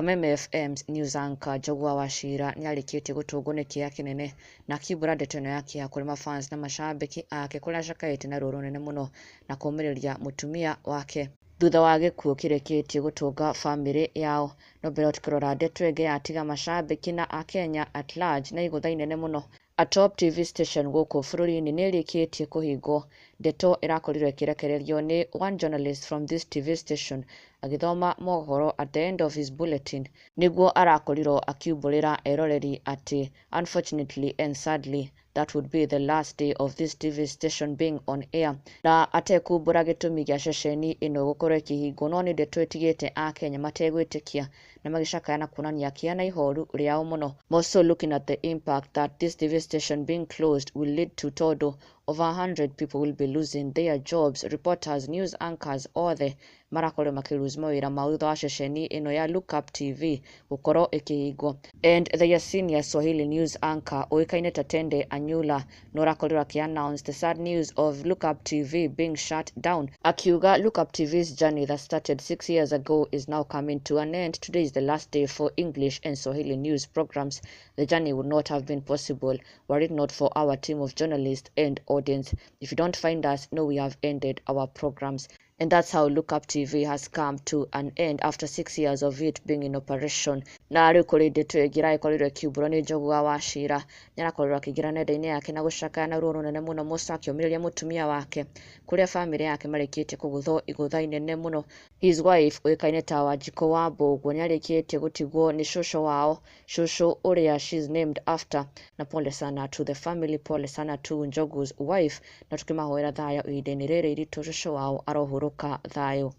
Kameme FM's news anchor Njogu wa Wachira nĩarĩkĩtie gũtũngwo nĩ kĩeha kĩnene na akiumbũra ndeto ĩno ya kĩeha kũrĩ mafans na macambĩki ake kũrĩa acakaĩte na ruo rũnene mũno na kũũmĩrĩria mũtumia wake thutha wa gĩkuũ kĩrĩkĩtie gũtũnga bamĩrĩ yao. No mbere tũkĩrora ndeto ĩngĩ yatiga macambĩki na akenya at large na igũtha inene mũno, a top TV station gũkũ bũrũri-inĩ nĩ ĩrĩkĩtie kũhingwo. Ndeto ĩrakorirwo ĩkĩrekererio nĩ one journalist from this TV station agĩthoma mohoro. At the end of his bulletin nĩguo arakorirwo akiumbũrĩra eroreri atĩ unfortunately and sadly, that would be the last day of this TV station being on air, na atekumbũra gĩtũmi gĩa ceceni ĩno gũkorwo ĩkĩhingwo. No nĩ ndeto ĩtigĩte akenya mategwĩtĩkia na magĩcakaya na kuonania kĩeha na ihoru rĩao mũno, more so looking at the impact that this TV station being closed will lead to, tondũ over 100 people will be losing their jobs, reporters, news anchors, othe marakorirwo makĩlose mawĩra mao thutha wa ceceni ĩno ya Look Up TV gũkorwo ĩkĩhingwo. And the senior Swahili news anchor ũĩkaine ta Tende Anyula no ũrakorirwo akĩ-announce the sad news of Look Up TV being shut down, akiuga Look Up TV's journey that started 6 years ago is now coming to an end. Today is the last day for English and Swahili news programs. The journey would not have been possible were it not for our team of journalists and audience. If you don't find us, know we have ended our programs. And that's how Look Up TV has come to an end after 6 years of it being in operation. Na rĩu kũrĩ ndeto ĩngĩ ĩrakorirwo ĩkiumbũrwo nĩ Njogu wa Wachira. Nĩarakorirwo akĩingĩra nenda-inĩ yake na gũcakaya na ruo rũnene mũno mũno, akĩũmĩrĩria mũtumia wake kũrĩa bamĩrĩ yake marĩkĩtie kũgũthwo igũtha inene mũno. His wife ũĩkaine ta Wanjikũ wa Mbũguo nĩarĩkĩtie gũtigwo nĩ cũcũ wao, cũcũ ũrĩa she's named after. Na pole sana to the family, pole sana to Njogu's wife, na tũkĩmahoera thayũ ihinda-inĩ rĩrĩ iritũ. Cũcũ wao arohurũka thayũ.